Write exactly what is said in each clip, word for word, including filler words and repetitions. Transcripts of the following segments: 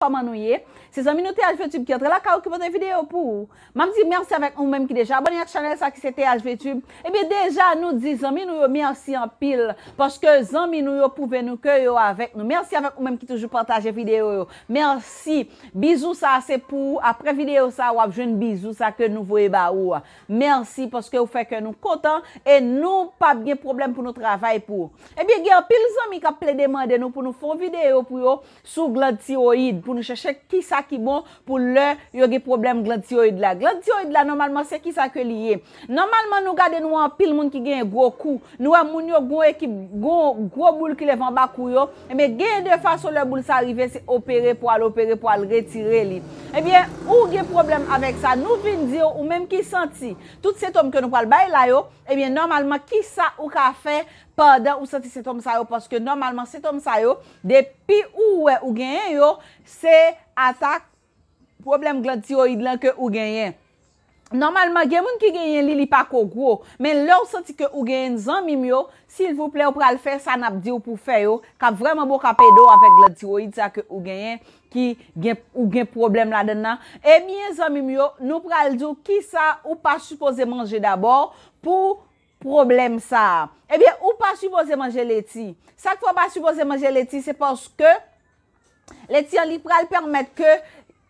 Kòman nou ye? Se zanmi nou T H V Tube ki antre lakay ou ki pote videyo pou ou. M ap di mèsi avèk ou menm ki deja abòne ak chanèl sa ki se T H V Tube. Ebyen deja nou di zanmi nou yo mèsi anpil paske zanmi nou yo pwouve nou ke yo avèk nou. Mèsi avèk ou menm ki toujou pataje videyo yo. Mèsi. Bizou sa se pou ou. Apre videyo sa w ap jwenn bizou sa ke nou voye ba ou a. Mèsi paske ou fè kè nou kontan e nou p ap gen pwoblèm pou nou travay pou ou. Ebyen gen anpil zanmi k ap plede mande nou pou nou fè yon videyo pou yo sou gland tiwoyid pou nou chèche kisa ki bon pou lè yo gen pwoblèm gland tiwoyid la. Gland tiwoyid la nòmalman se kisa ke li ye? Nòmalman nou gade nou wè anpil moun ki gen gwo kou. Nou wè moun yo gen yon ekip gwo, gwo boul ki leve anba kou yo. Ebyen gen de fason lè boul sa rive se opere pou al opere pou al retire li. Ebyen ou gen pwoblèm avèk sa. Nou vin di w ou menm ki santi tout sentòm ke nou pral bay la yo. Ebyen nòmalman kisa ou ka fè pandan ou santi sentòm sa yo? Paske nòmalman sentòm sa yo depi ou wè ou genyen yo se atak pwoblèm gland tiwoyid lan ke ou genyen. Nòmalman gen moun ki genyen li, li pa ko gwo. Men lè w santi ke ou genyen zanmi m yo, silvouplè ou pral fè sa n ap di w pou fè yo k ap vrèman bon, k ap ede w avèk gland tiwoyid sa ke ou genyen ki gen, ou gen pwoblèm ladan l nan. Ebyen zanmi m yo, nou pral di w kisa ou pa sipoze manje dabò pou pwoblèm sa a. Ebyen ou pa sipoze manje leti. Sa k fè w pa sipoze manje leti se paske leti an li pral pèmèt ke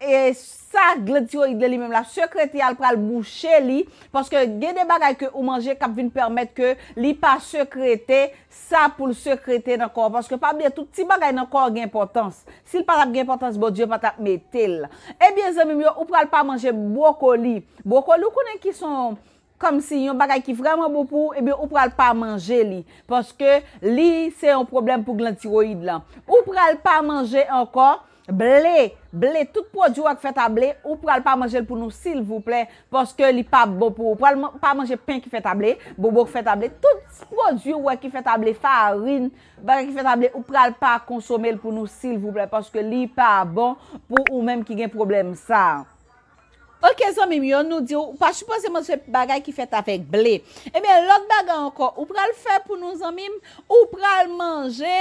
e sa gland tiwoyid la li menm l ap sekrete a l pral bouche li paske gen de bagay ke ou manje k ap vin pèmèt ke li pa sekrete sa pou l sekrete nan kò w paske pa bliye tout ti bagay nan kò w gen enpòtans. Si l pa t ap gen enpòtans Bondye pa t ap mete l. Ebyen zanmi m yo ou pral pa manje bwokoli. Bwokoli ou konnen ki se yon kòmsi yon bagay ki vrèman bon pou ou, ebyen ou pral pa manje li. Paske li se yon pwoblèm pou gland tiwoyid lan. Ou pral pa manje ankò ble, ble, tout pwodui w wè k fèt a ble, ou pral pa manje l pou nou silvouplè, paske li pa bon pou ou. Ou pral pa manje pen ki fèt a ble, bonbon ki fèt a ble, tout pwodui w wè ki fèt a ble, farin, bagay ki fèt a ble, ou pral pa konsome l pou nou silvouplè, paske li pa bon pou ou menm ki gen pwoblèm sa. Ok zanmi m yo, nou di w pa sipoze manje bagay ki fèt avèk ble. Ebyen lòt bagay ankò ou pral fè pou nou zanmi m, ou pral manje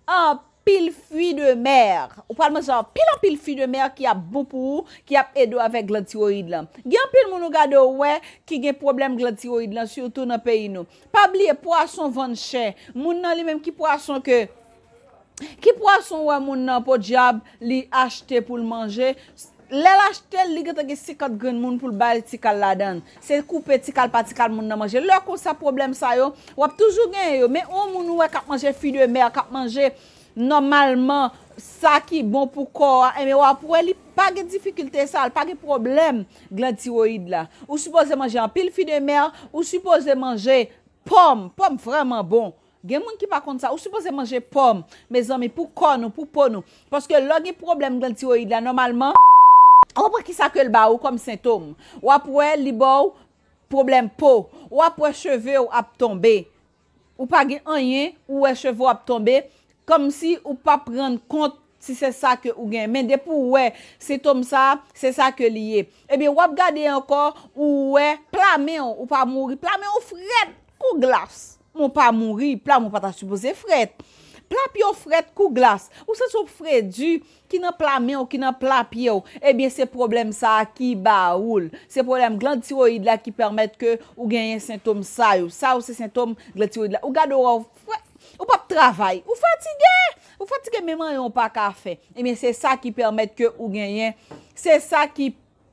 anpil fwi de mè. Ou pral manje anpil anpil fwi de mè ki ap bon pou ou, ki ap ede w avèk gland tiwoyid lan. Gen anpil moun ou gade w wè ki gen pwoblèm gland tiwoyid lan sitou nan peyi nou. Pa bliye pwason vann chè. Moun nan li menm ki pwason ke Ki pwason w wè moun nan podyab li achte pou l manje? Lè l achte l, li gentan gen senkant grenn moun pou l bay ti kal ladan l. Se koupe ti kal pa ti kal moun nan manje. Lè konsa pwoblèm sa yo, w ap toujou genyen yo. Men yon moun ou wè k ap manje fwi de mè, k ap manje nòmalman sa ki bon pou kò a, enben w ap wè li pa gen difikilte sa, li pa gen pwoblèm gland tiwoyid la. Ou sipoze manje anpil fwi de mè, ou sipoze manje pòm. Pòm vrèman bon. Gen moun ki pa konn sa. Ou sipoze manje pòm, mezanmi, pou kò nou, pou po nou. Paske lè w gen pwoblèm gland tiwoyid la, nòmalman, w ap wè kisa ke l ba ou kòm sentòm. W ap wè li ba w pwoblèm po. W ap wè cheve w ap tonbe. Ou pa gen anyen, ou wè cheve w ap tonbe. Kòmsi ou p ap rann kont si se sa ke ou gen. Men depi w wè sentòm sa, se sa ke li ye. Ebyen, w ap gade ankò, ou wè pla men w, ou pa mouri. Pla men w frèt kou glas. Men w pa mouri, pla men w pa ta sipoze frèt. Pla pye w frèt kou glas. Ou santi w fredi ki nan pla men w, ki nan pla pye w. Ebyen, se pwoblèm sa a ki ba ou l. Se pwoblèm gland tiwoyid la ki pèmèt ke ou genyen sentòm sa yo. Sa yo se sentòm gland tiwoyid la. Ou gade w frèt, ou p ap travay. Ou fatige. Ou fatige, menm anyen w pa ka fè. Ebyen, se sa ki pèmèt ke ou genyen. Se sa ki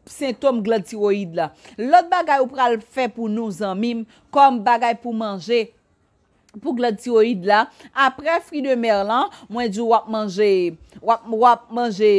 sentòm gland tiwoyid la. Lòt bagay ou pral fè pou nou, zanmi m, kòm bagay pou manje, pou gland tiwoyid la, apre fwi de mè lan, mwen di w w ap manje, w ap, w ap manje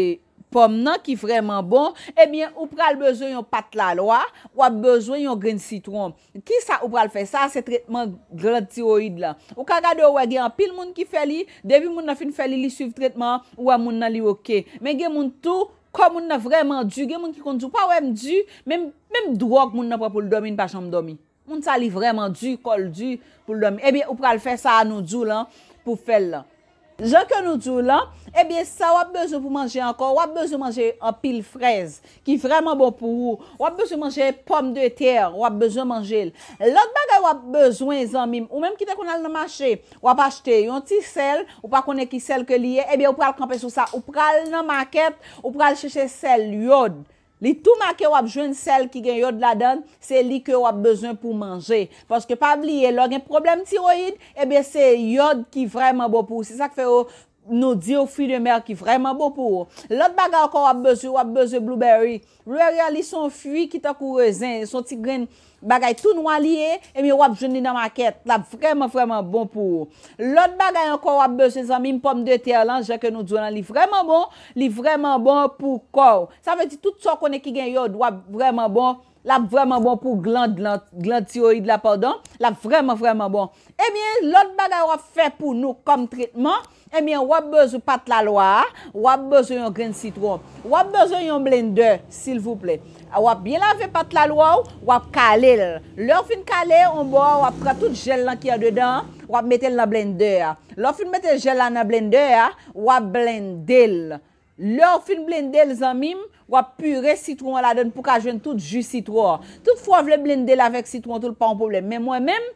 pòm nan ki vrèman bon, ebyen, ou pral bezwen yon pat lalwa, w ap bezwen yon grenn sitwon. Kisa ou pral fè? Sa se tretman gland tiwoyid la. Ou ka gade w wè gen anpil moun ki fè li, depi moun nan fin fè li, li swiv tretman an, ou wè moun nan li oke. Men gen moun tou, kò moun nan vrèman di, gen moun ki konn di, ou pa wè m di, menm, menm dwòg moun nan pran pou l dòmi, li pa janm dòmi. Moun sa li vrèman di, kò l di pou l dòmi. Ebyen, ou pral fè sa a nou di w lan pou fè l lan. Jan ke nou di w lan, ebyen, sa w ap bezwen pou manje ankò, w ap bezwen manje anpil frèz, ki vrèman bon pou ou. W ap bezwen manje pòmdetè, w ap bezwen manje l. Lòt bagay w ap bezwen, zanmi m, ou menm ki te konn al nan mache, w ap achte yon ti sèl, ou pa konnen ki sèl ke li ye, ebyen, ou pral kanpe sou sa, ou pral nan makèt, ou pral chèche sèl yòd. Li tou make w ap jwenn sèl ki gen yòd ladan l, se li ke w ap bezwen pou manje. Paske pa bliye, lè w gen pwoblèm tiwoyid, ebyen se yòd ki vrèman bon pou ou. Se sa k fè yo, nou di w fruits de mer ki vrèman bon pou ou. Lòt bagay ankò w ap bezwen, w ap bezwen blueberry. Blueberry a, li se yon fwi ki tankou rezen, se yon ti grenn bagay tou nwa li ye, ebyen w ap jwenn li nan makèt. L ap vrèman, vrèman bon pou ou. Lòt bagay ankò w ap bezwen, zanmi m, pòmdetè lan, jan ke nou di w lan, li vrèman bon, li vrèman bon pou kò w. Sa vle di tout sa w konnen ki gen yòd, w ap vrèman bon, l ap vrèman bon pou gland lan, gland tiwoyid la, padon, l ap vrèman, vrèman bon. Ebyen, lòt bagay w ap fè pou nou kòm tretman, ebyen, w ap bezwen pat lalwa a, w ap bezwen yon grenn sitwon, w ap bezwen yon blendè, silvouplè. W ap byen lave pat lalwa w, w ap kale l. Lè w fin kale, yon bò, w ap pran tout jèl lan ki andedan an, w ap mete l nan blendè a. Lè w fin mete jèl la nan blendè a, w ap blende l. Lè w fin blende l, zanmi m, w ap pire sitwon an ladan l pou w ka jwenn tout ji sitwon an. Toutfwa w vle blende l avèk sitwon tou, l pa yon pwoblèm. Men mwen menm,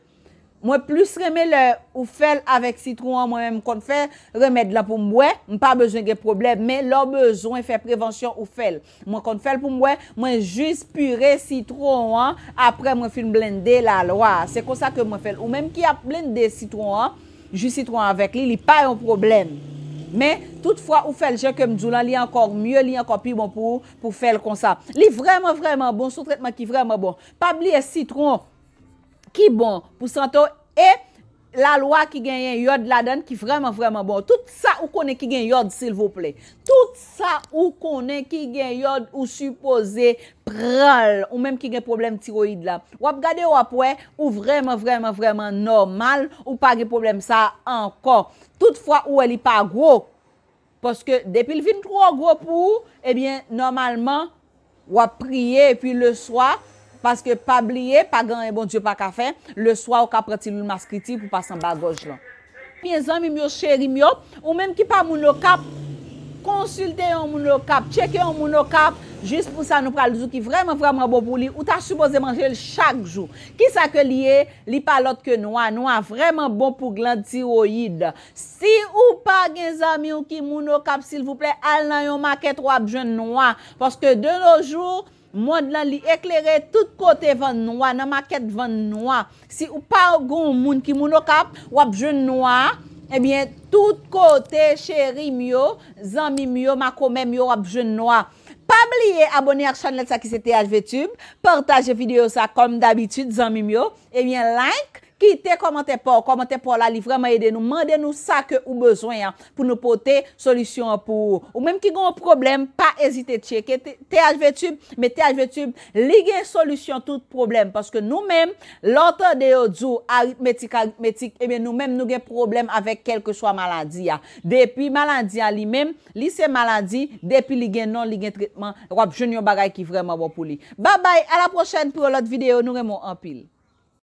mwen plis renmen lè ou fè l avèk sitwon an. Mwen menm, m konn fè remèd lan pou m bwè, m pa bezwen gen pwoblèm. Men lè w bezwen fè prevansyon, ou fè l. Mwen konn fè l pou m bwè, mwen jis pire sitwon an, apre mwen fin blende lalwa. Se konsa ke mwen fè l. Ou menm ki ap blende sitwon an, ji sitwon an avèk li, li pa yon pwoblèm. Men, toutfwa, ou fè l jan ke m di w lan, li ankò mye, li ankò pi bon pou ou, pou fè l konsa. Li vrèman, vrèman bon, se yon tretman ki vrèman bon. Pa bliye sitwon ki bon pou sante w e lalwa ki genyen yòd ladan l ki vrèman, vrèman bon. Tout sa ou konnen ki gen yòd, silvouplè. Tout sa ou konnen ki gen yòd, ou sipoze pran l. Ou menm ki gen pwoblèm tiwoyid la, w ap gade, w ap wè, ou vrèman, vrèman, vrèman nòmal, ou pa gen pwoblèm sa a ankò. Toutfwa, ou wè li pa gwo. Paske depi l vin twò gwo pou ou, ebyen, nòmalman, w ap priye, epi leswa, paske pa bliye, pa gen anyen Bondye pa ka fè, leswa ou ka pran ti lwil maskriti pou pase anba gòj lan. Byen, zanmi m yo, cheri m yo, ou menm ki pa moun Okap, konsilte yon moun Okap, tcheke yon moun Okap, jis pou sa nou pral di w ki vrèman, vrèman bon pou li, ou ta sipoze manje l chak jou. Kisa ke li ye? Li pa lòt ke nwa. Nwa vrèman bon pou gland tiwoyid. Si ou pa gen zanmi w ki moun Okap, silvouplè, al nan yon makèt, w ap jwenn nwa. Paske de nos jours, mond lan li eklere, tout kote vann nwa, nan makèt vann nwa. Si ou pa gen yon moun ki moun Okap, w ap jwenn nwa. Ebyen, tout kote, cheri m yo, zanmi m yo, makomè m yo, w ap jwenn nwa. Pa bliye abòne ak chanèl sa ki se T H V Tube, pataje videyo sa kòm dabitid, zanmi m yo. Ebyen, like, kite kòmantè pa w. Kòmantè pa w la, li vrèman ede nou. Mande nou sa ke ou bezwen an pou nou pote solisyon an pou ou. Ou menm ki gen yon pwoblèm, pa ezite tcheke T-, T H V Tube, men T H V Tube, li gen solisyon tout pwoblèm. Paske nou menm, lè w tande yo di w aritmetik, aritmetik, ebyen nou menm nou gen pwoblèm avèk kèlkeswa maladi a. Depi maladi a li menm, li se maladi, depi li gen non, li gen tretman, w ap jwenn yon bagay ki vrèman bon pou li. Babay, a la pwochèn pou yon lòt videyo, nou renmen w anpil.